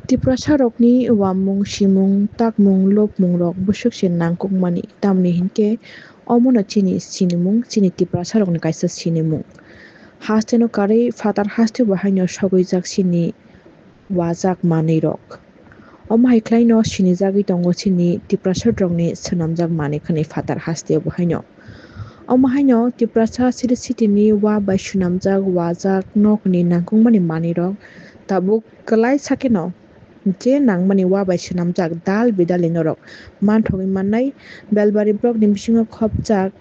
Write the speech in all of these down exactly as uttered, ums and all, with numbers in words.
Tiprasarokni uamung, simung, takmung, lobmungrok bwswk se nangkukmani, tamni hinkhe omono chini sinimung, chini Tiprasarokni kaisa sinimung. Hasteno karwi phatar hasteo bo haino sogwijak chini wajak manwirok. Omo hai khlaino sinijagwi tongo chini Tiprasarokni swnamjak manwi khwnwi phatar hasteo bo haino. Omo haino Tiprasa city city ni wa bai swnamjak wajak nokni nangkukmani manwirok tabuk kwlai sakeno je nangmani wa bai swnamjak dal bidal ni norok manthogwi mannai. Belbari block ni bisingo khopjak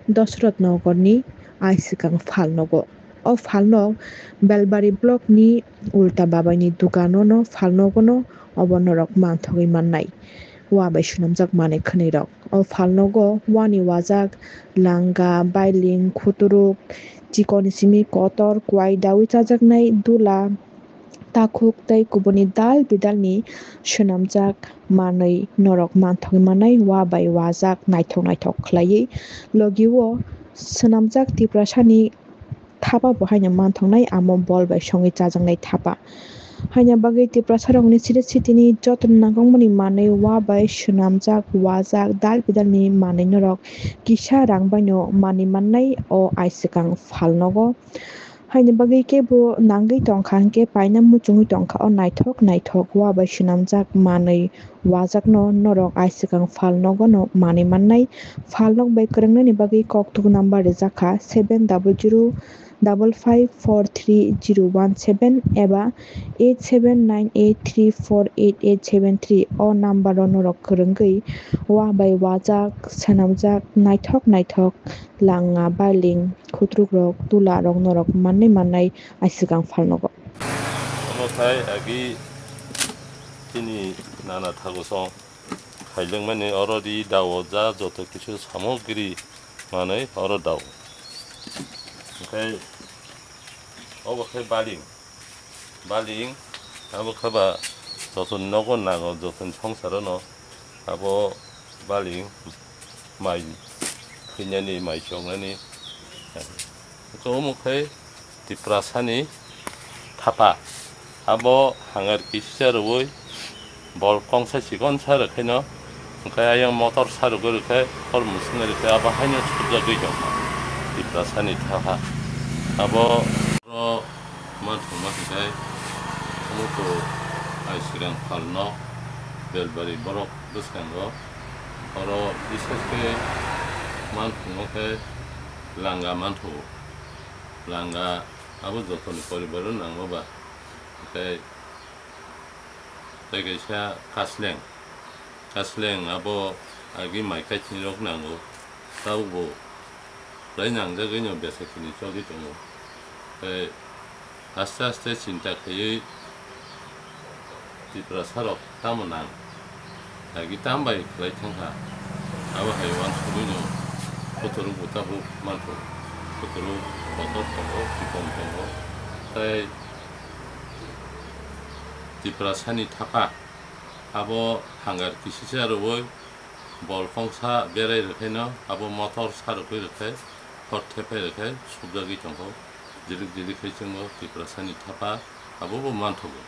Dosrot Nogor ni aisikang phalnogo. O phalnog Belbari block ni Ulta Babai ni dukano no phalnogo no obo norok manthogwi mannai. Wa bai swnamjak manwi khwnwi rok. O phalnogo wani wajak, langa, bailing, khuturuk, chikon simi kotor, kwai dawi chajaknai, dula, takhuk tei kubuni dal bidalni swnamjak manwi norok manthogwi mannai, wa bai wajak naithok naithok khlaiwi. Logi o swnamjak Tiprasani thapa bo haino manthoknai, amo bol bai songwi chajaknai thapa. Haina bagwi Tiprasarokni city city ni joto nangkukmani manwi wa bai swnamjak wajak dal bidalni manwi norok kisa rang baino manwi mannai o aisikang phalnogo. Haini bagwi kebo nangwi tongkha hinkhe paina muchungwi tongkha o naithok naithok wa bai swnamjak manwi wajakno norok aisikang phalnogo no manwi mannai. Phalnok bai kwrwngnani bagwi kokthuk number rijak kha seven double zero double five four three zero one seven eba eight seven nine eight three four eight eight seven three. O number o norok kwrwngwi wa bai wajak, swnamjak, naithok naithok langa, bailing, khutrukrok, tularok norok mannai mannai aisikang phalnogo. Omo khai agi chini nana thago song khailengmani oro ri dao ja joto kisu samogri manwi oro dao. Omo khai baling. Baling, abo khe ba jotoni nogo nango, jotoni songsaro no abo baling mai khuinani, mai choknani. Omo khe Tiprasani thapa, abo hangar kisa rwui bol kongsa chikon sa rwkhaino, hwnkhe ayang motor sa rwgwi rwkhe, hor mwswngwi rwkhe, abo haino subjagwi tongkha Tiprasani thapa. Abo oro manthokma hwnkhe, omo to aisikang phalno Belbari borok bwskango, oro bises khe manthokma khe langa manthogo. Langa abo jotoni poribaro nangma ba, hwnkhe tei kaisa kasleng, kasleng abo agi mai kaithini rok nango, tabukbo belai nangjagwi no besa khini choli tongo. Tei aste aste chinta khaiwi Tiprasa rok tamo nang, agi tam bai khlai thangkha, abo hai uansugwi no khuturuk bo tabuk manthogo, khuturuk kotor tongo, chikon tongo, tei Tiprasani thapa abo hangar kisisa rwui bol kongsa berai rwkhaino abo motor sa rwkwi rwkhai hor thepai rwkhai subjagwi tongkho. Jilik jilik khai chwngo Tiprasani thapa abo bo manthogo.